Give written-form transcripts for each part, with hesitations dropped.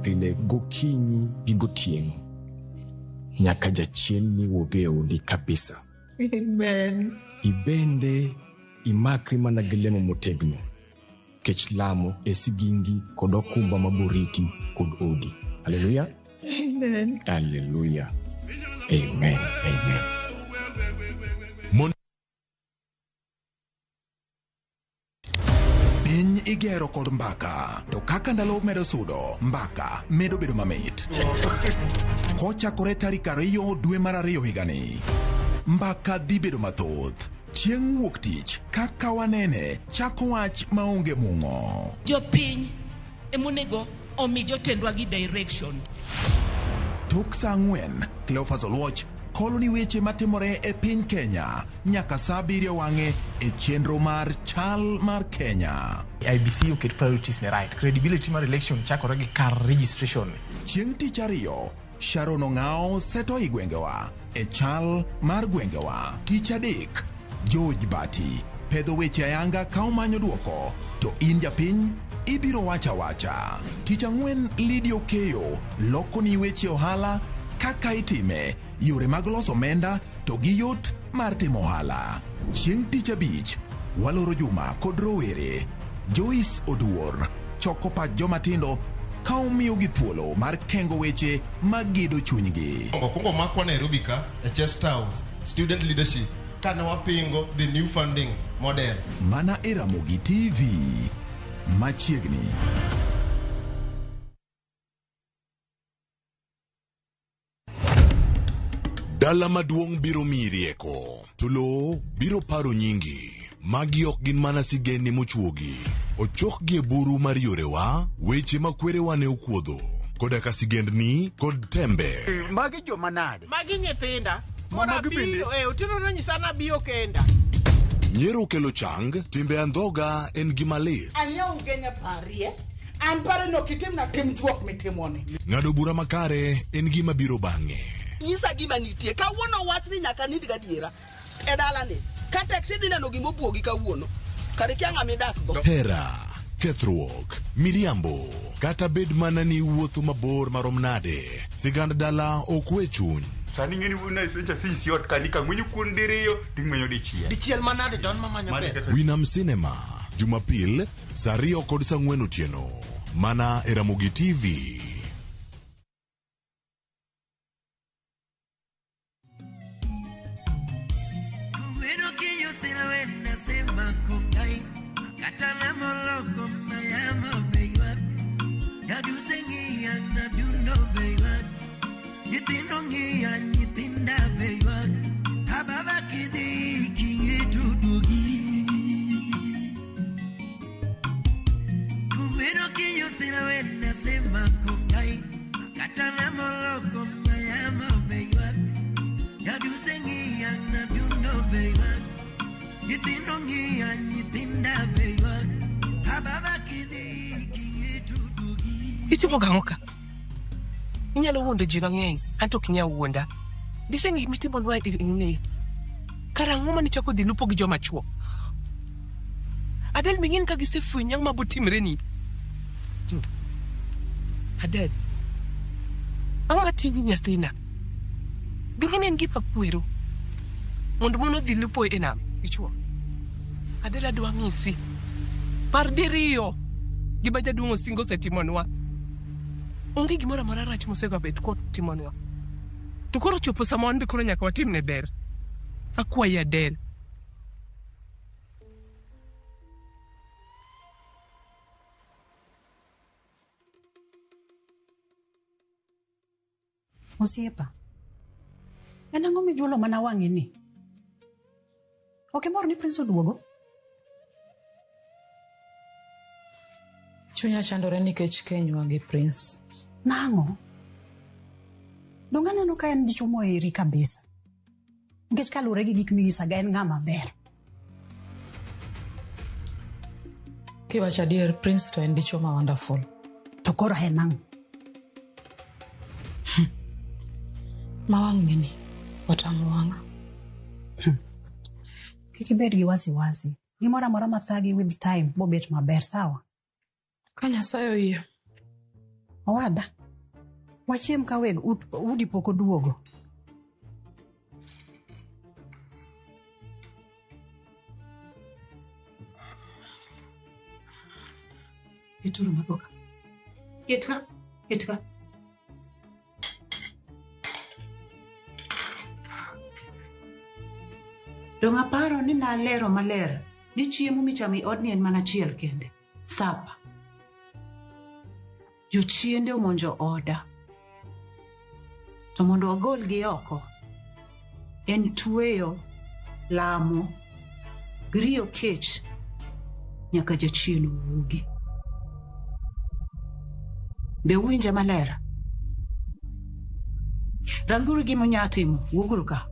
Pile gokinyi gi gotieno nyaka jachien ni wuog e odi kabisa. Amen. Ibende imakri mana gi lemo motegno, kech lamo e sigingi kod okumba maboriti kod odi. Haleluya. Amen. Haleluya. Amen. Amen. Piny igero kod mbaka, to kaka ndalo medo sudo, mbaka medo bedo mamit. Kochakore tarik 2 dwe mar 2 higani, mbaka dhi bedo mathoth. Chieng' wuok tich, kaka wanene, chako wach maonge mung'o. Jopiny emonego omi jotendwa gi direction. Tok saa 4, Cleophas Oluoch kolo ni weche matimore e piny Kenya nyaka saa 7 wang'e e chenro mar Chal mar Kenya. IEBC oket priorities ne right. Credibility mar election chakore gi kar registration. Chieng' tich ariyo, Sharon Ong'ao seto i gwengewa e chal mar gwengewa. Tich adek, George Bati pedho weche ayanga ka omanyo duoko, to in japiny ibiro wacho awacha. Tich ang'wen, Lydia Okeyo lokoni weche ohala kaka itime, yore mag loso omenda to gi yot mar timo ohala. Chieng' tich abich, waloro juma kod rowere. Joyce Oduor choko pach joma tindo ka omiyogi thuolo mar kengo weche magedo chunygi. Okwongo makwa Nairobi ka e Chest House student leadership kane wapingo the new funding model. Mana e Ramogi TV machiegni. Dala maduong' biro miyi rieko, to lowo biro paro nyingi. Magi ok gin mana sigendni mochuogi. Ochokgi e buru mar yorewa, weche ma kwerewa ne okuodho, koda ka sigendni kod tembe. Magi joma nade? Magi nyithinda. Ma Koro magi bende? abiro, eh, Otieno nonyisa nabiyo kenda. Nyiero kelo chang, timbe andhoga en gima lit. Anyiew ugenya parie. An pare ni ok itimna tim juok mitimoni. Ng'ado bura makare en gima biro bang'e. Nyisa gima nitie. Kawuono wach ni nyaka nind gadiera e dalani. Ka tek tidhi neno gima obuogi kawuono. Kare ikia ng'ama idak go. Hera, kethruok, miriambo, kata bed mana ni iwuotho mabor marom nade, sigand dala ok we chuny. Sani ing'eni wuon nyocha sisi ot kani ka ng'wenyo kuon diriyo ting'wenyo dichiel. Dichiel manade to an mamanyo Mano e pesa. kaka Winam Cinema, Jumapil, saa 2 kod saa 4 otieno. Mana e Ramogi TV. Itimo gang'o ka? Inyalo wuondo ji mang'eny, anto ok inyal wuonda. Diseng'i mitimonwa ni karang'o mane ichako dhi lupo gi joma chwo? Adel ming'in ka gisefwenyi ang'o mabotimreni? Adel, ang'o matimi nyathina? Donge ne en gima kwero mondo mon odhi lupo e nam gi chwo? Adel adwa ng'isi. Par diriyo gima jaduong' Osinga osetimonwa. Onge gimoro amora rach mosega bet kotimonwa. To koro ochopo sama wan be koro nyaka watimne ber. Akwayi Adel. Osiepa, en ang'o mijuolo mana wang'i ni? Ok imor ni Prince oduogo? Chunya chandore nikech kenywa gi Prince. Nang'o? Donge aneno ka en dichuo moheri kabisa. Nikech kaluwore gi gik minyisaga en ng'ama ber. Kiwacho adier, Prince to en dichuo ma wonderful. To koro en ang'o? Ma wang'ni ni otamo wang'a. Kik ibed gi wasiwasi. Gimoro amora mathagi with time bobet maber, sawa? Ka Nyasaye oyie. Owada, wachiem ka weg udi pok oduogo. Keturu mago ka. Ket ka, ket ka. Dong' aparo ni nalero maler ni chiemo michamo e odni en mana achiel kende. Sapa. Jochiende omonjo oda. To mondo wagolgi oko, en tweyo, lamo, gi riyo kech nyaka jachien owuogi. Be uwinja maler? Ranguru gima unya timo, wuoguru ka.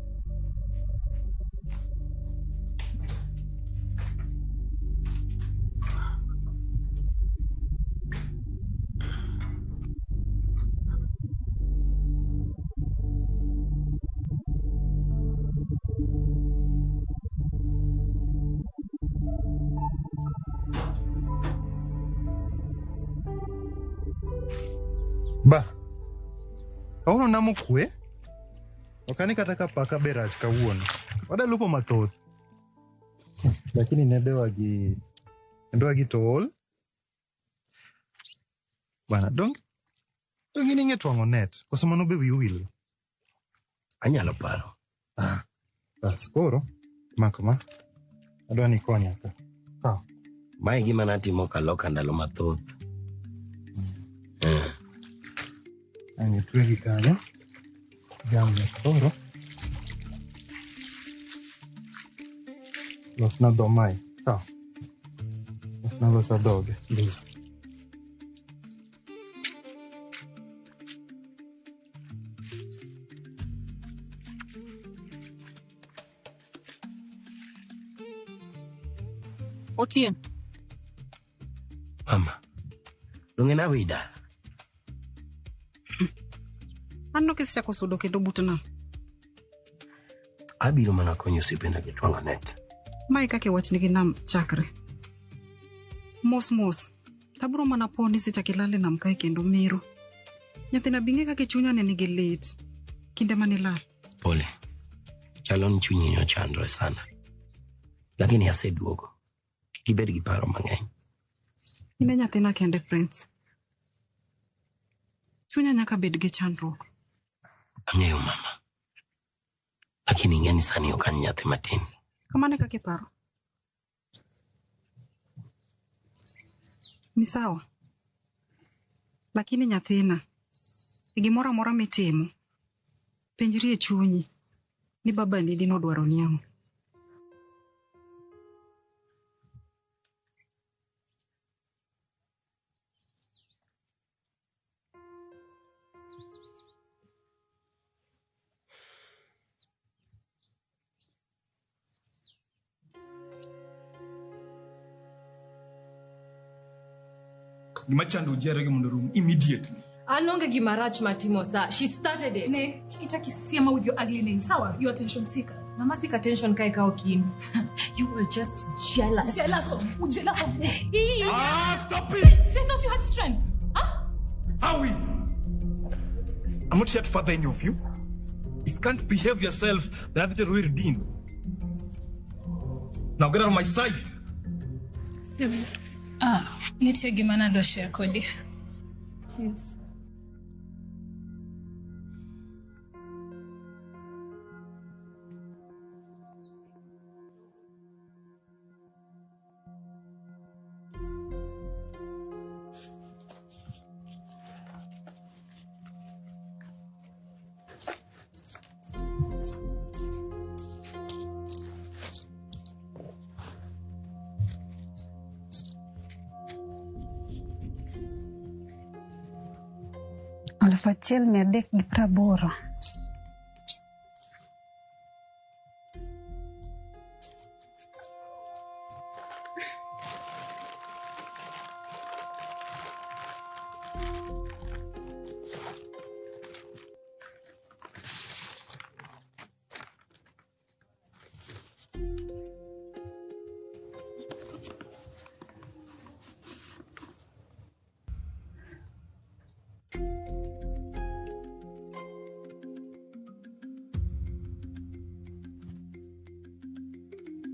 Ba, kawuono nam okwe. Ok ane kata ka paka be rach kawuono. Wadalupo mathoth. Lakini nedewa gi to ol. Bana, dong in ing'e twang'o net. Koso mano be wiyi owil? Anyalo paro. Ah, bas koro, mako ma. Adwa ni ikonya ka. Kaw. Mae gima natimo kaloka ndalo mathoth. Ang' itwegi kanyo. Jamni koro. Losna dho mae. Sawa. Losna losa dhoge. Ndiyo. Otieno. Mama, donge nawida? Aneno kisechako sudo kendo but nam. Abiro mana konyo osiepena gi twang'o net. Mae kaka iwachni gi nam chakre. Mos mos, tabro mana po ni isechako ilal e nam kae kendo mero. Nyathina bi ng'e kaka chunya ne nigi lit kinde manilal. Pole. Chalo ni chunyi ne ochandore sana. Lakini aseduogo. Kik ibed gi paro mang'eny. In e nyathina kende Prince. Chunya nyaka bed gi chandruok. Ang'eyo mama. Lakini ing'e ni sani ok an nyathi matin. Kamano e kaka iparo. Ni sawa. Lakini nyathina, e gimoro amora mitimo, penjri e chunyi ni babani dine odwaro ni ang'o. Gima chando ji ariyogi mondo orum immediately. An onge gima rach matimo sa. She started it. Ne, kik ichak isiema with your ugly name. Sawa, you attention seeker. Mama seek attention kae ka ok in. You were just jealous. Jealous of who? Jealous of who? Ah, stop it! Say thought you had strength. Huh? Howie! I'm not here to father any of you. If you can't behave yourself, then I've will redeem. Now get out of my sight. Ah, nitie gima nadwa share kodi. Yes. Aluf achiel mia adek gi praboro.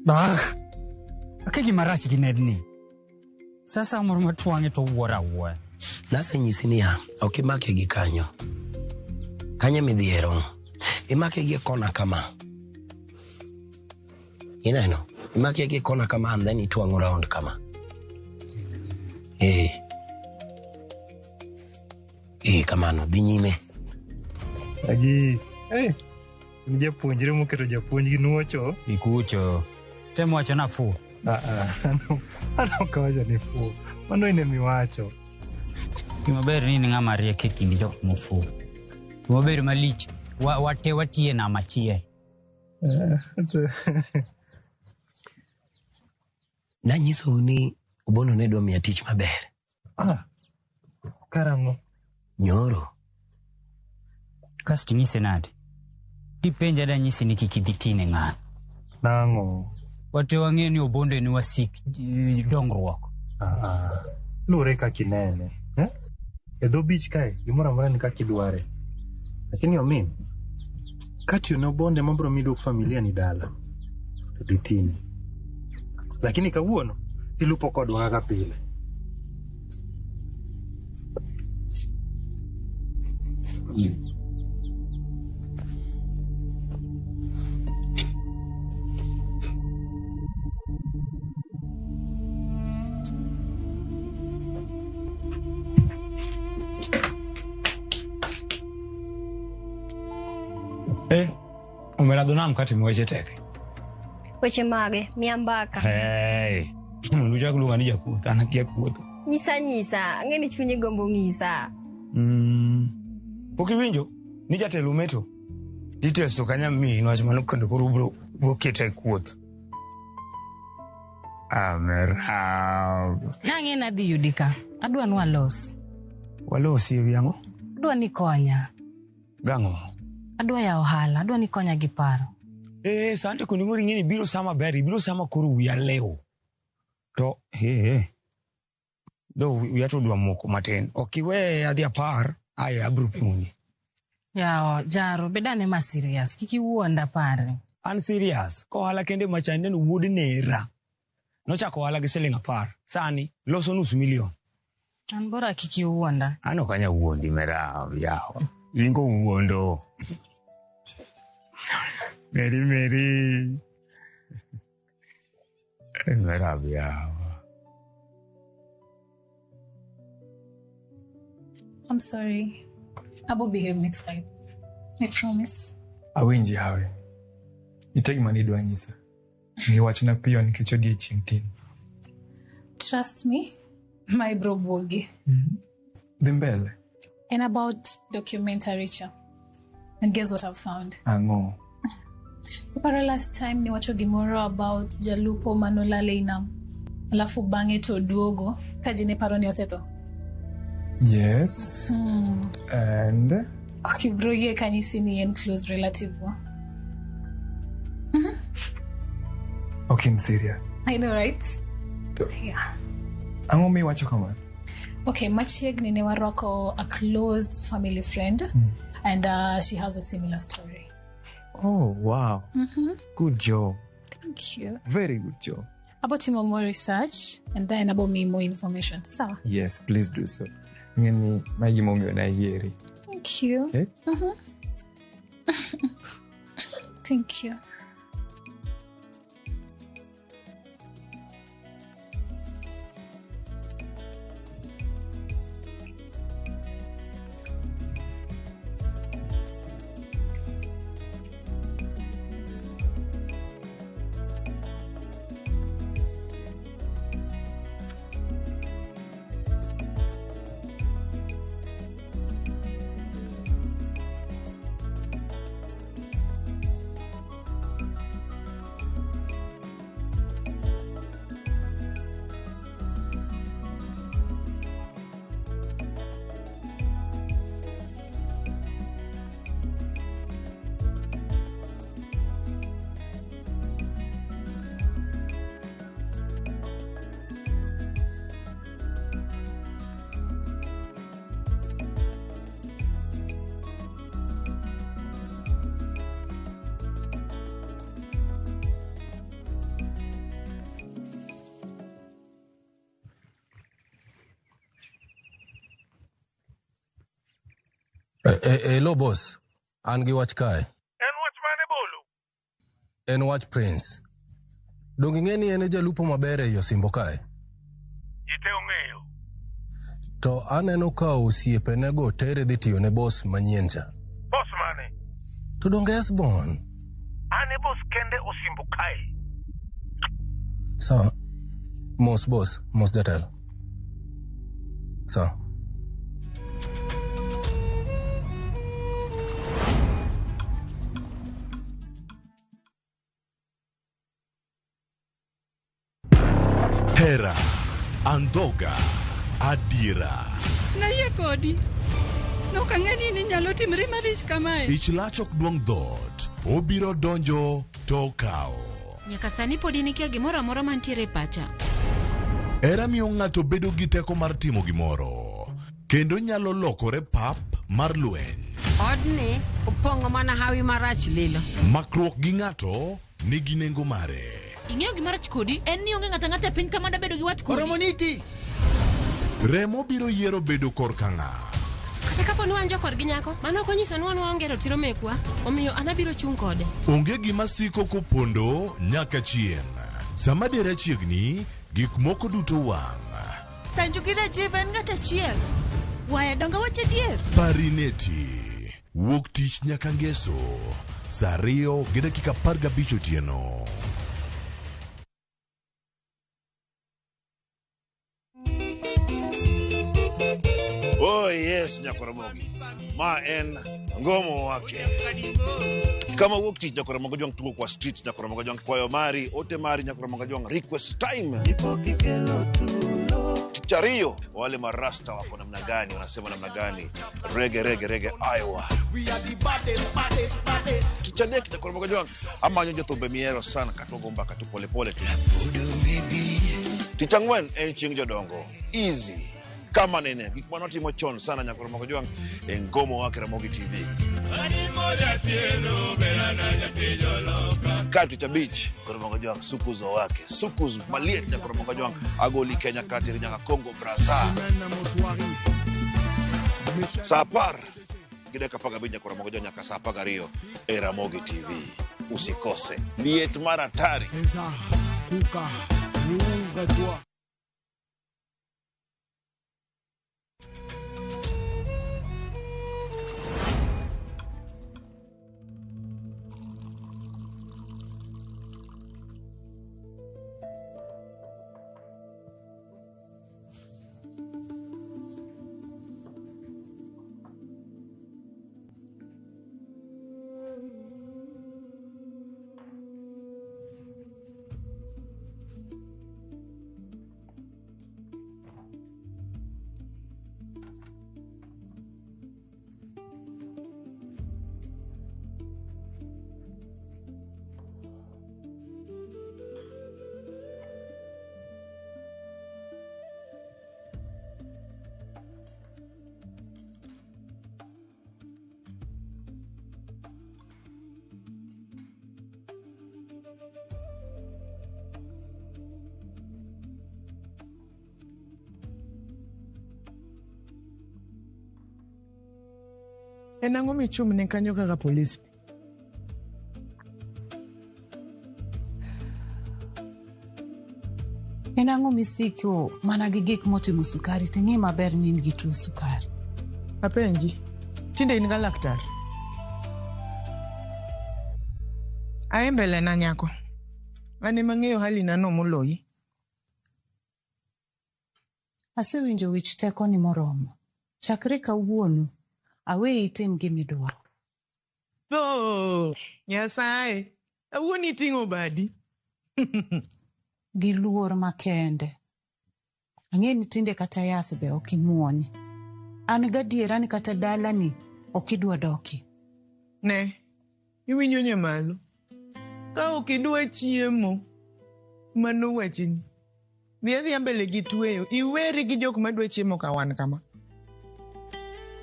Bah. Akia gima rach gi Nedni. Sasa moro matwang'e to wuoro awuoya. Nasenyisi niya, ok imake gi kanyo. Kanyo midhiero. Imake gi e kona kama. Ineno? Imake gi e kona kama and then itwang'o round kama. Eh. Eh, kamano, dhi nyime. Agi, in japuonjre moketo japuonj gi nuocho. Ikucho. Temo wacho nafuwo. Ah, ah, an ok awacho ni fuwo. Mano in emiwacho. Gima ber ni in ng'ama riek e kind jok mofuwo. Gima ber malich, wate watiye nam achiel. Nanyisou ni Obondo ne dwa miya tich maber. Ah, karang'o? Nyoro. Kasto inyise nade? Dipenja danyisi ni kik idhi tine ng'ano. Nang'o? Wate wang'eyo ni Obondo en wasik dongruok. Ah, ah. Luwore kaka inene. Eh? E dho beach kae, gimoro amora ni kaka idware. Lakini omin, katiyo ne Obonde ema biro miyi duok familia ni dala, to dhi tine. Lakini kawuono, ilupo kodwa kaka pile. Omera dho nam katimo weche tek. Weche mage, miya mbaka. Hey, mondo uchak luonga ni jakuoth, an akia kuotho. Nyisa nyisa, ang'e ni chunyi gombo ng'isa. Pok iwinjo ni jatelo meto details to kanya miyi niwach mano kendo koro ubro keta e kuoth. Amera. Nang'e nadhi yudi ka. Adwa ni walos. Walosi e wi ang'o? Adwa ni konya. Gang'o? Adwa yawo ohala, adwa ni konya gi paro. Sante kendo ng'ori ing'e ni biro sama ber, ibiro sama koro wiya lew. To, Dho wiya to dwa moko matin. Ok iwe adhi apar, aye abiro pimoni. Yawa, Jaro, bed ane ma serious. Kik iwuonda pare. An serious. Ka ohala kende macha ineno wuod nera. Nochako ohala gi siling 10. Sani, loso nus milion. An bora kik iwuonda. An ok anyal wuondi mera, yawa. In kowuondo. Meri, meri. Mera, yawa. I'm sorry. I will behave next time. I promise. Awinji hawi. Nitie gima nidwa nyisa. Mi wachna piyo nikech odiechieng' tin. Trust me, my bro Bogi. Dhi mbele. And about documentary cha. And guess what I've found? Ang'o? Iparo last time niwacho gimoro about jalupo manolale e nam. Alafu bang'e to oduogo ka ji ne paro ni osetho. Yes. And? Okay, bro, yie kanyisi ni en close relative wa. Ok in serious. I know, right? Yeah. Ang'o miwacho kamano? Okay, machiegni ne warwako a close family friend and she has a similar story. Oh, wow. Good job. Thank you. Very good job. Abo timo more research and then abo miyi more information. Sawa. Yes, please do so. Ing'e ni mae gimomiyo ne ayieri. Thank you. Okay. Thank you. Hello boss, an gi wach kae. En wach mane bolo? En wach Prince. Donge ing'e ni en e jalupo maber ei Osimbo kae? Ji te ong'eyo. To aneno ka osiepenego tere dhi tiyo ne boss manyien cha. Boss mane? To donge Esbon? An e boss kende Osimbo kae. Sawa. Mos boss, mos jatelo. Sawa. Hera, andhoga, adiera. Nayie kodi. Nok ang'e ni ninyalo timri marich kamae. Ich lach ok duong' dhoot, obiro donjo to okawo. Nyaka sani pod in ikia gimoro amora mantiere e pacha. Hera miyo ng'ato bedo gi teko mar timo gimoro, kendo nyalo lokore pap mar lweny. Odni opong'o mana hawi marach lilo. Makruok gi ng'ato nigi nengo mare. Ing'eyo gima rach kodi en ni onge ng'ato ang'ata e piny ka mada bedo gi wat kodi. Oromo niti. Remo biro yiero bedo korka ng'a. Kata kapo ni wan jokorgi nyako, mano ok onyiso ni wan waonge ratiro mekwa, omiyo an abiro chung' kode. Onge gima siko kopondo nyaka chieng'. Sama dera chiegni, gik moko duto wang'. Sanju gi Rajiv en ng'at achiel. Waya donge wach adier? Parineti. Wuok tich nyaka ngeso. Saa 2:15 otieno. Oh yes, Nyakoromogi. Ma en ngomo wake. Kama wuok tich Nyakoromogi Jwang' tugo kwa street Nyakoromogi Jwang' kwayo mari, ote mari Nyakoromogi Jwang' request time. Tich ariyo wale marasta wako namna gani, wanasema namna gani? Rege rege rege Iowa. Tich adek Nyakoromogi Jwang' amanyo jothumbe mihero sana katogo mbaka tu polepole tu. Tich ang'wen en chieng' jodongo. Easy. Kama nene gik mane watimo chon sana Nyakoromogi Jwang' e Ngomo Wake Ramogi TV. Ka tich abich Nyakoromogi Jwang' sukuzo wake sukuz maliet Nyakoromogi Jwang' agoli Kenya kateri nyaka Congo Brazza. Saa 10:15 Nyakoromogi Jwang' nyaka saa 12 e Ramogi TV. Usikose liet mar hatari. En ang'o michung'ne kanyo kaka polis? En ang'o misiko mana gi gik motimo sukari ting'e maber ni in gi tuo sukari? Apenji, tinde in ga laktar? Ae mbele na nyako. An ema ang'eyo hali na no moloyi. Asewinjo wich teko ni moromo. Chakre kawuono, aweyi itim gimidwaro. Tho, Nyasaye, awuon iting'o badi. Gi luor makende. Ang'e ni tinde kata yath be ok imuony. An gadiera ni kata dalani ok idwa dokie. Ne, iwinjo nyamalo. Ka ok idwa chiemo, mano wachni. Dhi adhiya mbele gi tweyo, iweri gi jok madwa chiemo ka wan kama.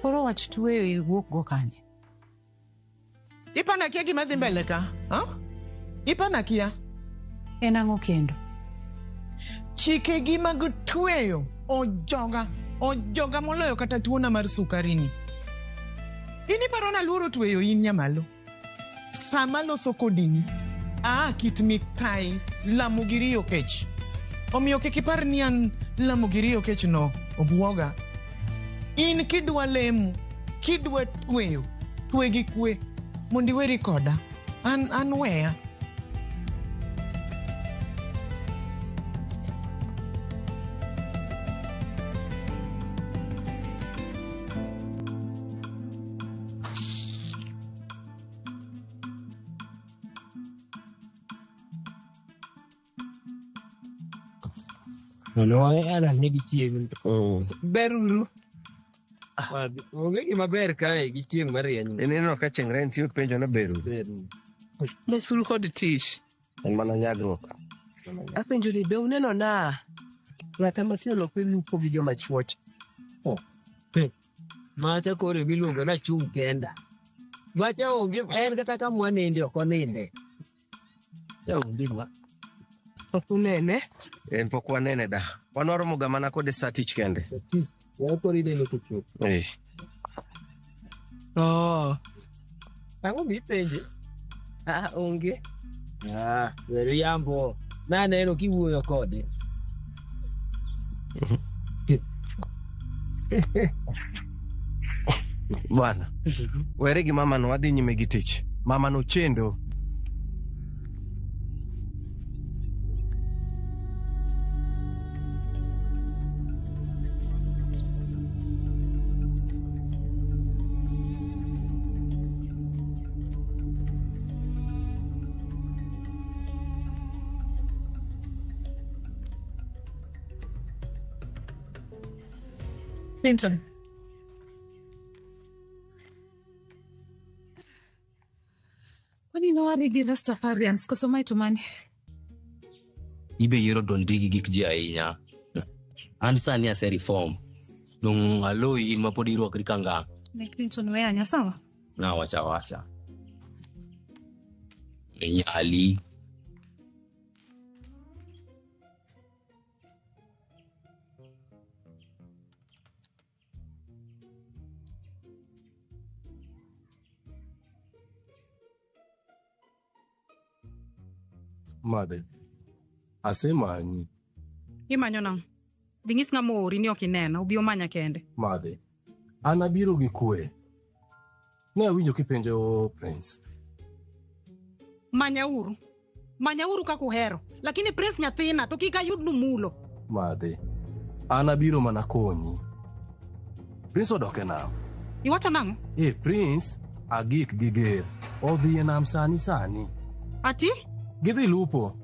Koro wach tweyo iwuok go kanye? Ipana kia gima dhi mbele ka, ha? Ipana kia? En ang'o kendo? Chike gi mag tweyo ojoga, ojoga moloyo kata tuona mar sukari ni. Iparo na luoro tweyo in nyamalo. Sama loso kodini, aa kit mikai lamo gi riyo kech. Omiyo kik ipar ni an lamo gi riyo kech no obuoga. In kidwa lemo, kidwa tweyo, twe gi kwe mondo iweri koda. An weya. Beruru. Onge gima ber kae gi chieng' marieny. Ineno ka chieng' rieny tiyo penjo na beru. Mesuru kod tich. En mana nyagruok. Apenjo ni be uneno na ng'ata machielo ok lupo gi joma chuoch. Macha koro miluongo ni achung' kenda. Macha onge en kata ka mwaninde ok oninde. Onge ma. Ok unene? En pok wanene da. Wan waromo ga mana kode sa tich kende. Koro ineno kochopo. Eh. Oh. Ang'o mipenje? Ah, onge. Ah, weriambo. Naneno kiwuoyo kode. Bwana. Were gi mama no wadhi nyime gi tich. Mama no chendo. Clinton. Kwani nowari gi Rastafarians koso mae to mane? Ibe yiero dondri gi gik ji ahinya. An sani ase reform. Dong aloyi in ma pod irwakri ka ngang'. Ne Clinton weya sawa? Na wacha wacha. Inyali. Madhe. Asemanyi. Imanyo nang'o? Dhi ng'is ng'ama oori ni ok inena, obi omanya kende. Madhe. An abiro gi kwe. Ne awinjo kipenjo Prince. Manyauru. Manyauru kaka uhero. Lakini Prince nyathina to kik ayudnu mulo. Madhe. An abiro mana konyi. Prince odok e nam. Iwacho nang'o? Eh, Prince agik gi ger. Odhi e nam sani sani. Ati? Gidhi lupo.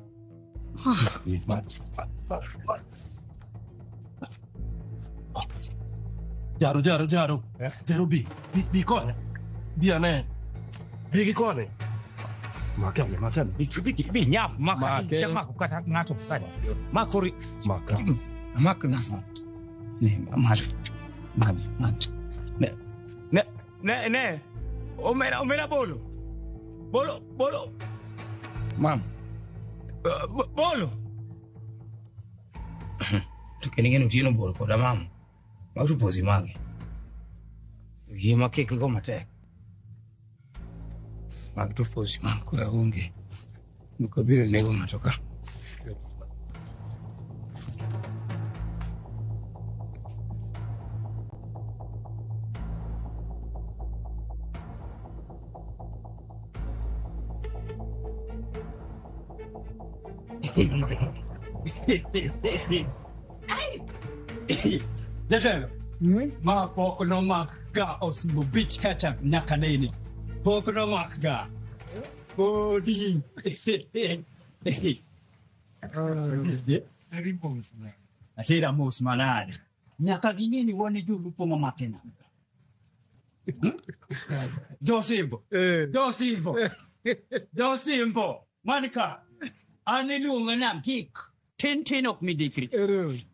Jaro. Jaro bi. Bi kone. Bi ane. Bi gi kone. Maka. Bi nyap maka. Maka kata ng'ato kata. Makori. Maka. Maka na. Ne mari. Ne ne. Omera bolo. Bolo. Mam. Bolo. To kendo ing'e ni otieno bor koda mam. Mauto pozi mage. Wiye ma kik go matek. Mag to pozi mam koro aonge. Nok abiro nego ng'ato ka. Jatelo, ma pok nomak ga osimbo bich kata nyaka nene. Pok nomak ga. Podi. Atera mos manade. Nyaka ging'e ni wan e jolupo mamake nam ka. Josimbo. Josimbo. Man ka. An iluonga ni Agik. Tin ok midikri.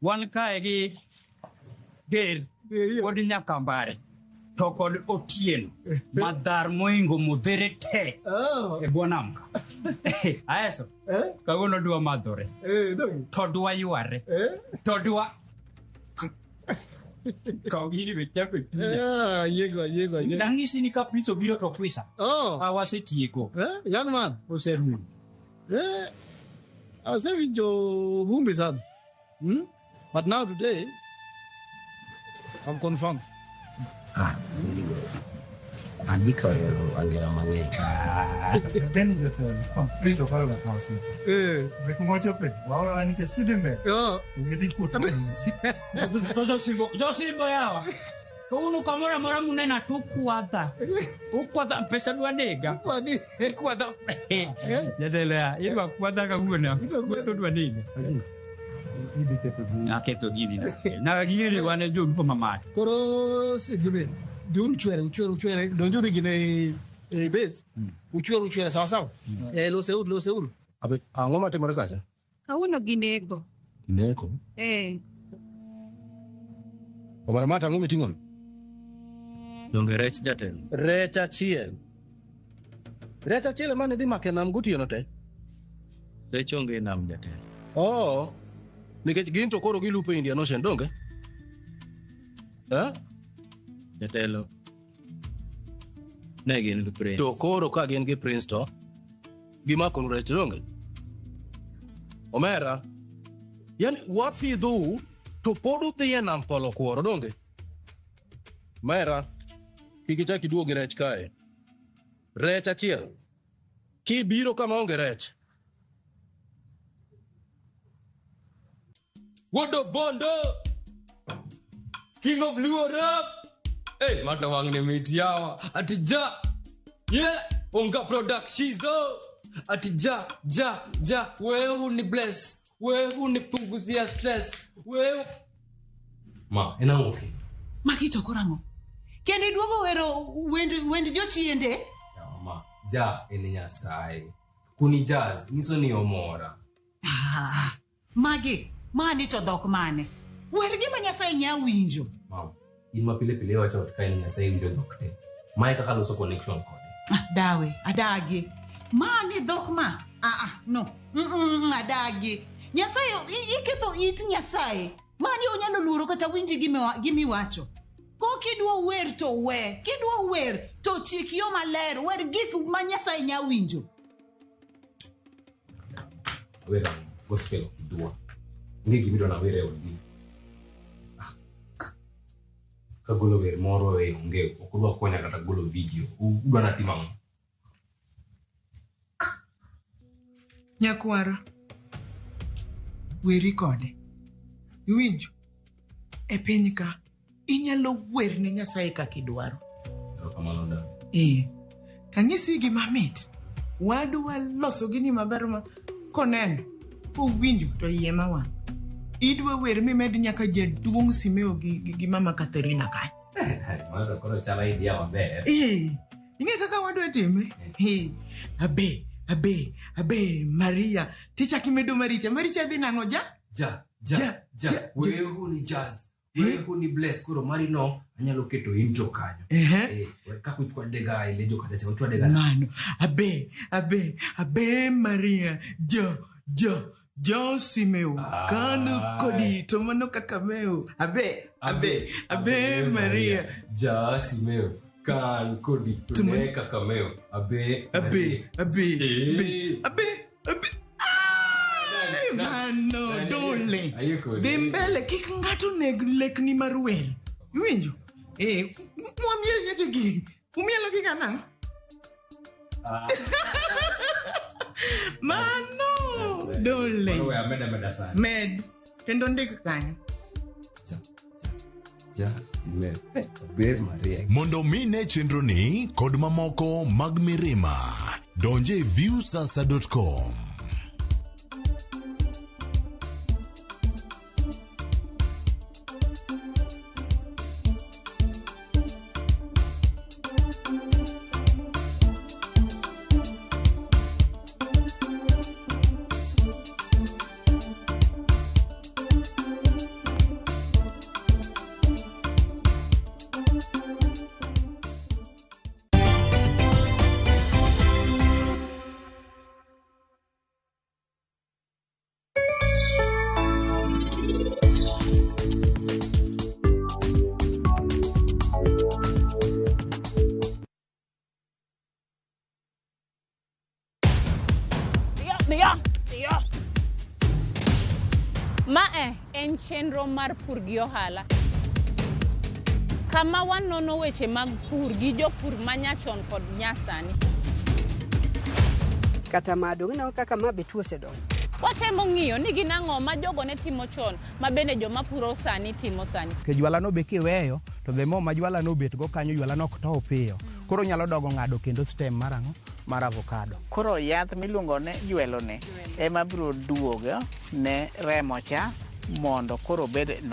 Wan kae gi Ger kod Nyakambare to kod Otieno madhar moingo modhere te e bwo nam ka. Aeso, kawuono dwa madhore. To dwa yware. To dwa... Kaw gini be chako e chunya. Ayiego, ayiego, ayiego. Nang'isi ni ka Prince obiro to kwisa. Oh. Awasetieko. Young man. Oserumo. Asewinjo vumbi sana. But now today, I'm confirmed. Ah, very good. Andika ohero angera mang'eny. Penjo jatelo, Prince ok ohero kawo simu. Gik mochope, waora nikech kidhi mbele. Gidhi kuot To josimbo yawa. Kawuono kamoro amora munena to ukwadha. Ukwadha pesa dwa nega. Ukwadha. Jatelo ya, idwa kwadha kawuono. To dwa nega. Aketho gini na. Na gini wan e jolupo mamalo. Koro gime, dhiuru chwere, uchwere, uchwere, donjuru gine e base. Uchwere, uchwere, sawa sawa. Loseuru, loseuru. Abe, ang'o matimore kacha? Kawuono ginego. Neko? Eh. Omar mata ang'o miting'ono? Donge rech jatelo. Rech achiel. Rech achiel ema ne dhi make nam gotieno te. Rech onge e nam jatelo. Oo. Nikech gin to koro gilupo Indian Ocean, donge? Eh? Jatelo. Ne gin gi Prince. To koro ka gin gi Prince to gimako rech donge? Omera, yani wapidhou to pod udhi e nam polo kuoro donge? Mera, kik ichak iduog gi rech kae. Rech achiel. Kibiro kama onge rech. Wodo Bondo! King of Luo Rap! Hey, mata wang ne mit yawa. Ati ja! Yeah! Onga product shizo! Ati ja, ja, ja. Wewe ni bless. Wewe unipunguzia stress. Wewe... Ma, en ang'o ki? Magi to koro ang'o? Kendo iduogo wero wend jochiende? Ma, ja en Nyasaye. Kuni jazz, nyiso ni omora. Ah, magi, mani to dhok mane? Wer gima Nyasaye nya winjo. Mama, in ma pile pile iwacho ot ka en Nyasaye winjo dhok te. Mae kaka loso connection kode. Ah, dawe, adagi. Mani dhok ma? No. Adagi. Nyasaye, iketho it Nyasaye. Mani onyalo luoro kata winji gimiwacho. Ko kidwa wer to we, kidwa wer to chik yo maler, wer gik ma Nyasaye nya winjo. Wer gospel ok idwa. Onge gimidwa na wer e odni. Kagolo wer moro e onge, ok udwa konya kata golo video. Udwa natim ang'o? Nyakwara, weri kode. Iwinjo? E piny ka, inyalo wer ne Nyasaye kaka idwaro. Erokamano dada. Tanyisi gima mit. Wadwa loso gini maber ma koneno, kowinjo to iye mawang'. Idwa wer mimed nyaka jaduong' Simeo gi mama Katherina kanyo. Mano koro chalo idea maber. Ing'e kaka wadwa time? Abe, abe, abe, Maria. Tichak imedo Maricha. Maricha dhi nang'o ja? Ja, ja, ja. Wewe ni jazz. Wewe ni bless. Koro mari no, anyalo keto intro kanyo. Kaka uchwadega e lejo kata cha uchwadega. Mano, abe, abe, abe Maria. Jo, jo, jo Simeo. Kanu kodi to mano kaka meo. Abe, abe, abe Maria. Ja Simeo. Kan kodi to ne kaka meo. Abe, abe, abe, abe, abe, abe. Mano dole. Dhi mbele kik ng'ato neg lekni mar wer. Iwinjo? Mwamiel nyaka gi. Umielo gi kanang'? Mano dole. Med. Kendo ndik kanyo. Mondo mine chenro ni kod mamoko mag Mirima, donje viewsasa.com. Dhiyo, dhiyo. Mae en chenro mar pur gi ohala. Kama wanono weche mag pur gi jopur manyachon kod nyasani. Kata ma dong' ineno kaka ma be tuo osedonjo. Watemo ng'iyo ni gin ang'o ma jogo ne timo chon ma bende joma puro sani timo sani. Ke jwala no be kiweyo to the more ma jwala no obet go kanyo jwala no ok tow piyo. Koro nyalo dogo ng'ado kendo stem mar ang'o? Mar avocado. Koro yath miluongo ni jwelo ni ema biro duogo ne remo cha mondo koro obed